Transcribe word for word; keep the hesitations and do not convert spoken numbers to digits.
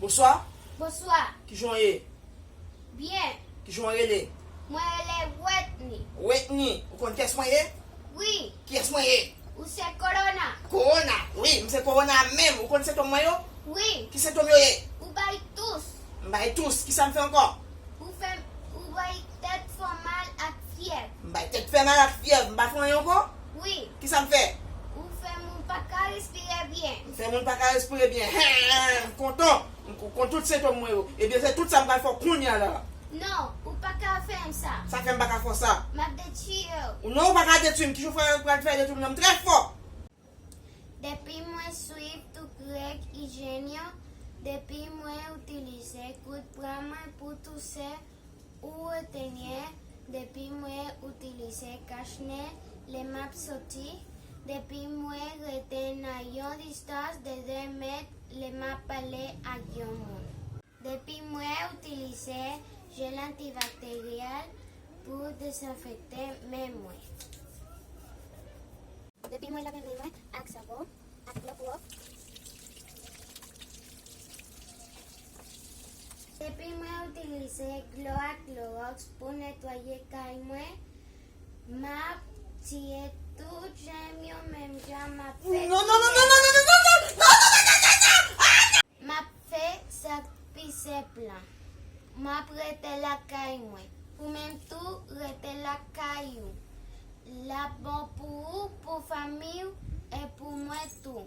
Bonswa. Bonswa. Kijan w ye? Byen. Kijan w rele? Mwen rele Wetni. Wetni. Ou konn kiyès mwen ye? Wi. Kiyès mwen ye? Ou se Kowona. Kowona. Wi, m se Kowona menm. Ou konn sentòm mwen yo? Wi. Ki sentòm yo ye? Ou bay tous. M bay tous. Kisa m fè ankò? Ou fè, ou bay tèt fè mal ak fyèv. M bay tèt fè mal ak fyèv. M pa fè anyen ankò? Wi. Kisa m fè? Ou fè moun pa ka respire byen. M fè moun pa ka respire byen. Hen, m kontan. M ko- konn tout sentòm mwen yo. Ebyen, se tout sa m pral fè w kounye a la. Non, ou pa ka fè m sa. Sa fè m pa ka fè w sa? M ap detwi w. Ou non, ou pa ka detwi m. Kijan w fè pral fè detwi m nan? M trè fò. Depi mwen swiv tout règ ijyèn yo, depi mwen itilize kout bra mwen pou touse ou retenyen, depi mwen itilize kachnen lè m ap soti, depi mwen rete nan yon distans de de mèt lè m ap pale ak yon moun. Depi mwen itilize jèl antibakteryèl pou dezenfekte men mwen. Depi mwen lave men mwen ak savon ak dlo pwòp. Depi mwen itilize dlo ak klowòks pou netwaye kay mwen, m ap tiye tout jèm yo menm jan m ap fè. Non, non, non, non, non, non, non, non, non, non, non, non, non, non, non, non. M ap fè sa k pi senp lan. M ap rete lakay mwen. Ou menm tou, rete lakay ou. L ap bon pou ou, pou fanmi w, e pou mwen tou.